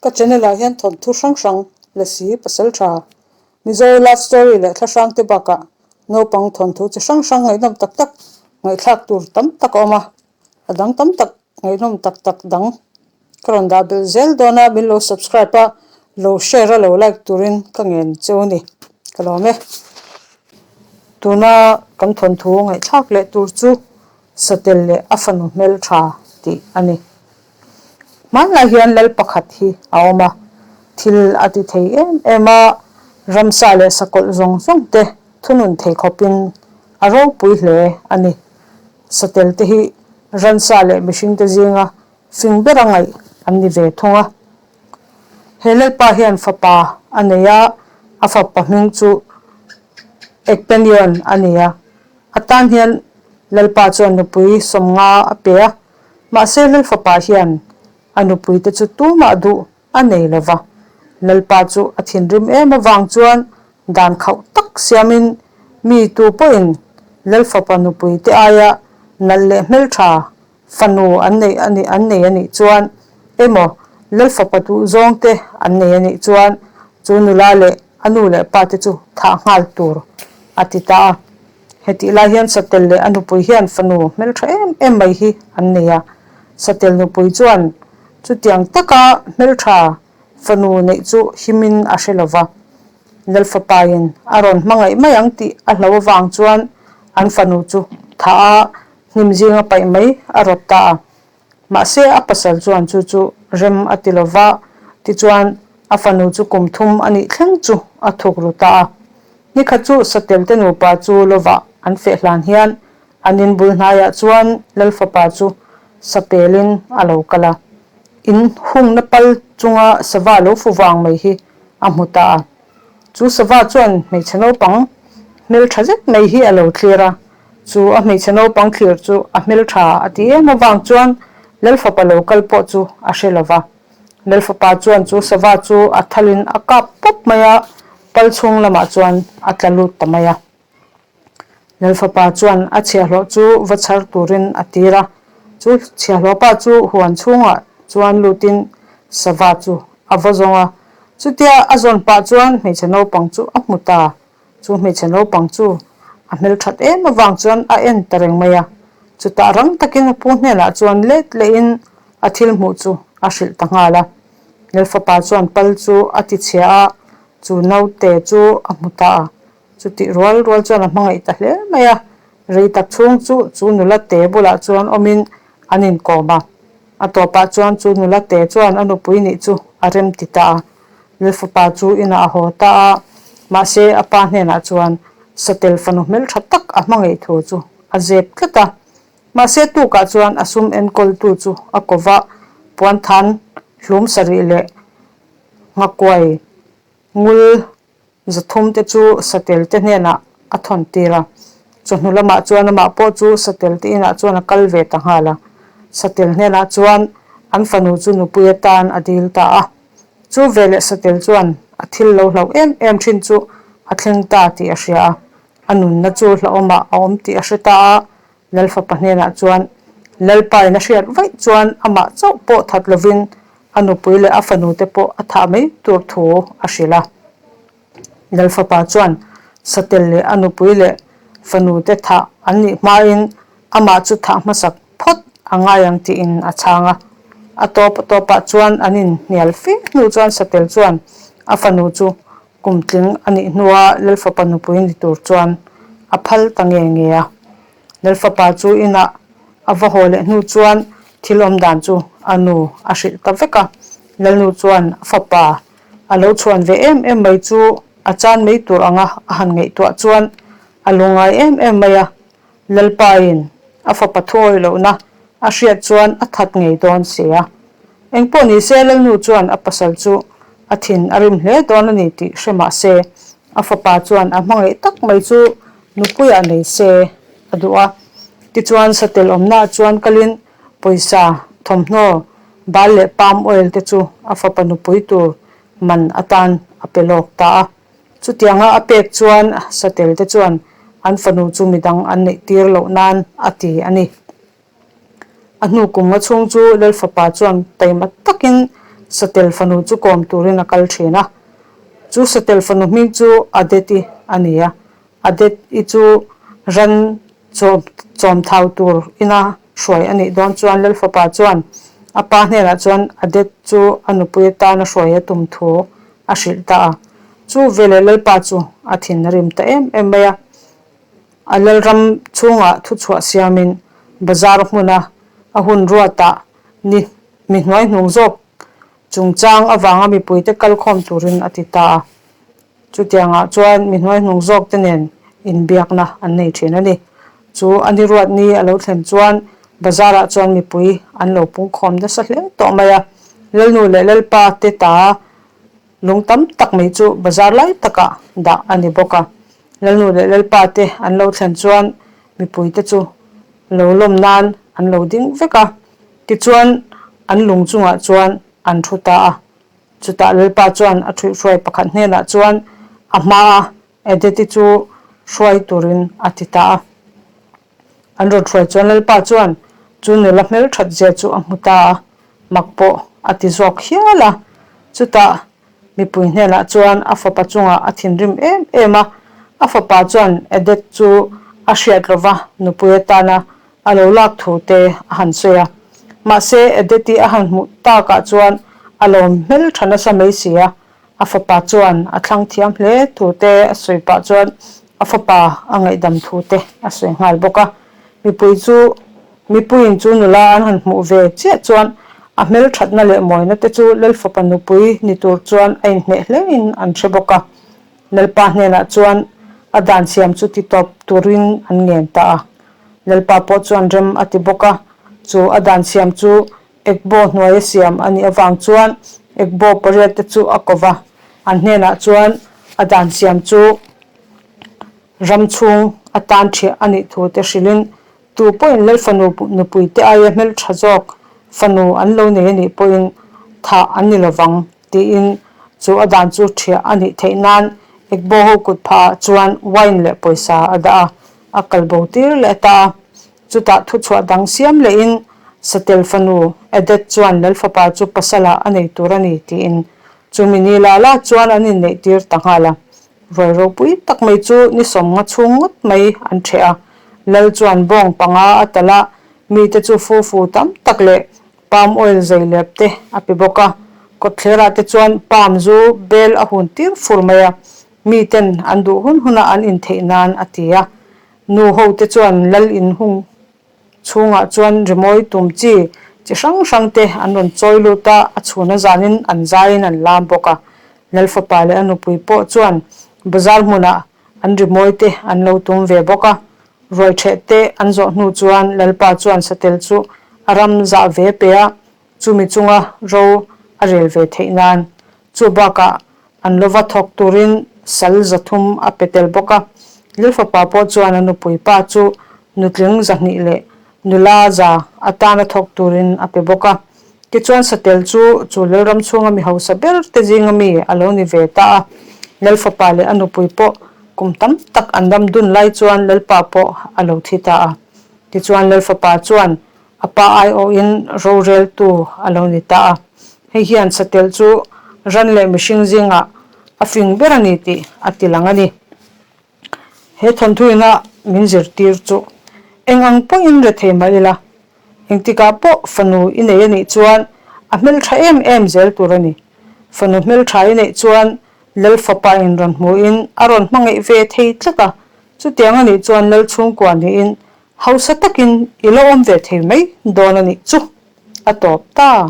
Ka channel ah hian thawnthu hrang hrang, Lasi, Pasaltha, Mizo love story leh thla hrang te bakah naupang thawnthu chi hrang hrang ngaihnawm tak tak ngaihthlak tur tam tak a awm a, a dang tam tak ngaihnawm tak tak dang ka rawn dah belh zel dawn a, min lo subscribe a, lo share a lo like turin ka ngen cheu a ni, ka lawm e. Tuna kan thawnthu ngaihthlak leh tur chu Satel leh a fanu hmeltha tih a ni. Hmanlai hian lal pakhat hi a awm a, thil a ti thei em em a, ramsa leh sakawlh zawng zawng te thunun thei khawpin a ropui hle a ni. Satel te hi ransa leh mihring te zinga fing bera ngaih an ni ve thung a. He lalpa hian fapa a nei a, a fapa hming chu Ekpenion a ni a. A tan hian lalpa chuan nupui sawmnga a pe a, mahse lalfapa hian a nupuite chu tumah duh a nei lo va. Lalpa chu a thinrim em avang chuan dan khauh tak siamin mi tu pawhin lalfapa nupuite aia nalh leh hmeltha Fanu an neih a nih an nei a nih chuan emaw Lalfapa duh zawng te an nei a nih chuan chu nula leh a nu leh pa te chu thah nghal tur a ti ta a. Hetih lai hian Satel leh a nupui hian fanu hmeltha em em mai hi an nei a. Satel nupui chuan chutiang taka hmeltha fanu neih chu himin a hre lo va. Lalfapain a rawn hmangaih mai ang tih a hlo avang chuan an fanu chu thah a Hnim zinga paih mai a rawt ta a. Mahse a pasal chuan chu chu rem a ti lo va, tichuan a fanu chu kum thum a nih thleng chu a thuk ru ta a. Nikhat chu Satel te nupa chu lovah an feh hlan hian an in bul hnaiah chuan Lal fapa chu sapelin a lo kal a. In hungna pal chunga sava lo fu vang mai hi a hmu ta a. Chu sava chuan hmeichhe naupang hmeltha zet mai hi a lo thlir a, Chu a hmeichhe naupang thlir chu a hmeltha a ti em avang chuan Lalfapa lo kal pawh chu a hre lo va. Lalfapa chuan chu sava chu a thalin a kap pawp mai a, pal chhung lamah chuan a tla lut ta mai a. Lalfapa chuan a chhiahhlawh chu va chhar turin a tir a, chu chhiahhlawhpa chu huan chhungah chuan lutin sava chu a va zawng a. Chutia a zawn pah chuan hmeichhe naupang chu a hmu ta. Chu hmeichhe naupang chu a hmelthat em avang chuan a en ta reng mai a, chutah rang takin a pu hnenah chuan let lehin a thil hmuh chu a hrilh ta nghal a. Lalfapa chuan pal chu a ti chhia a, chu naute chu a hmu ta a, chutih rual rual chuan a hmangaih ta hle mai a, rei tak chhung chu chu nula te bulah chuan awmin an inkawm a. A tawpah chuan chu nula te chuan a nupui nih chu a rem ti ta a. Lalfapa chu inah a haw ta a, mahse a pa hnenah chuan satel fanu hmeltha tak a hmangaih thu chu a zep tlat a. Mahse tukah chuan a sum enkawltu chu a ko va, puanthan hlum sarih leh nghakuai ngul Zathum te chu satel te hnenah a thawn tir a, chawhnu lamah chuan amah pawh chu satel te inah chuan a kal ve ta nghal a. Satel hnenah chuan an fanu chu nupui atan a dil ta a. Chu veleh satel chuan a thil lo hlauh em em thin chu a thleng ta tih a hria a, a nunna chu hlauhawmah a awm tih a hre ta a, Lalfapa hnenah chuan Lalpain a hriat vaih chuan amah chauh pawh that lovin a nupui leh a fanute pawh a thah mai tur thu a hrilh a. Lalfapa chuan Satel leh a nupui leh fanute thah an nih hmain amah chu thah hmasak phawt a ngai ang tiin a chhang a. A tawp a tawpah chuan an inhnial fe hnu chuan Satel chuan a fanu chu Kum tling a nih hnua Lalfapa nupui ni tur chuan a phal ta nge nge a. Lalfapa chu inah a va haw leh hnu chuan thil awm dan chu a nu a hrilh ta vek a. Lalnu chuan a fapa a lo chhuan ve em em mai chu a chan mai tur anga a han ngaihtuah chuan a lungngai em em mai a. Lalpain a fapa thuawi lohna a hriat chuan a that ngei dawn si a. Engpawh ni se Lalnu chuan a pasal chu a thin a rim hle dawn a ni tih hre mah se, a fapa chuan a hmangaih tak mai chu nupuiah nei se a duh a. Tichuan satel awmnaah chuan kalin pawisa, thawmhnaw, bal leh palm oil te chu a fapa nupui tur man atan a pe lawk ta a. Chutianga a pek chuan satel te chuan an fanu chu midang an neih tir loh nan a ti a ni. A hnu kum nga chhung chu Lalfapa chuan taima takin Satel fanu chu kawm turin a kal thin a. Chu Satel fanu hming chu Adet-i a ni a. Adet-i chu ran chawm thau tur ina hruai a nih dawn chuan Lalfapa chuan a pa hnenah chuan Adet chu a nupui atana hruai a tum thu a hrilh ta a. Chu veleh Lalpa chu a thin a rim ta em em mai a. A Lalram chhungah thuchhuah siamin bazar hmuna a hun ruatah ni mi hnuai hnung zawk chungchang avanga mipuite kalkhawm turin a ti ta a. Chutiangah chuan mi hnuai hnung zawk te nen inbiakna an nei thin a ni. Chu a ni ruat ni a lo thlen chuan bazar ah chuan mipui an lo pungkhawm nasa hle tawh mai a. Lalnu leh Lalpa te ta lung tam tak mai chu bazar lai takah dah a ni bawk a. Lalnu leh Lalpa te an lo thlen chuan mipui te chu lo lawm nan an lo ding vek a. Tichuan an lung chungah chuan an thu ta a. Chutah Lalpa chuan a ṭhuihhruai pakhat hnenah chuan a hmaa Edeti chu hruai turin a ti ta a. An rawn hruai chuan Lalpa chuan chu nula hmelṭhat zia chu a hmu ta a, mak pawh a ti zawk hial a. Chutah mipui hnenah chuan a fapa chungah a thinrim em em a, a fapa chuan Edet chu a hriat lova nupui atana a lo lak thu te a han sawi a. Mahse, Edeti a han hmuh takah chuan a lawm hmel tha nasa mai si a, a fapa chuan a thlang thiam hle thu te a sawi pah chuan a fapa a ngaihdam thu te a sawi nghal bawk a. Mipui chu mipuiin chu nula an han hmuh ve chiah chuan a hmel thatna leh mawina te chu Lalfapa nupui ni tur chuan a inhmeh hlein an hre bawk a. Lalpa hnenah chuan a dan siam chu ti tawp turin an ngen ta a. Lalpa pawh chuan rem a ti bawk a, chu a dan siam chu Ekbo hnuaia siam a nih avang chuan Ekbo pariat te chu a ko va, an hnenah chuan a dan siam chu ram chhung atan ṭhiah a nih thu te hrilhin Tu pawhin Lal fanu nupuite aia hmeltha zawk fanu an lo nei a nih pawhin thah an ni lovang tiin chu a dan chu ṭhiah a nih theih nan Ekbo ho kut phah chuan wine leh pawisa a dah a, a kal bo tir leh ta a. Chutah thuchhuah dang siam lehin Satel fanu Edet chuan Lal fapa chu pasalah a nei tur a ni tiin chumi ni la la chuan an inneih tir ta nghal a. Ruai ropui tak mai chu ni 50 chhung ngawt mai an ṭheh a, Lal chuan bawng panga a talh a, mite chu fufu tam tak leh palm oil zei lep te a pe bawk a. Kawtthlerah te chuan palm zu bel a hun tir fur mai a, miten an duh hun huna an intheih nan a ti a. Nu ho te chuan Lal inhung Chhungah chuan rimawi tum chi chi hrang hrang te an rawn chawi lut a, a chhun a zanin an zaiin an lam bawk a. Lalfapa leh a nupui pawh chuan bazar hmunah an rimawi te an lo tum ve bawk a. Rualṭheh te an zawh hnu chuan Lalpa chuan satel chu a ram zah ve pe a, chumi chunga ro a rel ve theih nan. Chu bakah an lova thawk turin sal 300 a pe tel bawk a. Lilfapa pawh chuan a nupui pa chu nutling 200 leh nula 100 atana thawk turin a pe bawk a. Tichuan satel chu chu Lalram chhunga mi hausa ber te zinga mi a lo ni ve ta a. Lalfapa leh a nupui pawh kum tam tak an dam dun lai chuan Lalpa pawh a lo thi ta a. Tichuan Lalfapa chuan A pa aiawhin roreltu a lo ni ta a. Hei hian satel chu ran leh mihring zingah a fing ber a ni tih a ti lang a ni. He thawnthuina min zirtir chu eng ang pawhin rethei mah ila, engtikah pawh fanu i nei a nih chuan a hmeltha em em zel tur a ni. Fanu hmeltha i neih chuan Lal fapa in rawn hmuhin a rawn hmangaih ve thei tlat a, chutiang a nih chuan Lal chhungkua niin Hausa takin i lo awm ve thei mai dawn a nih chu, a tawp ta.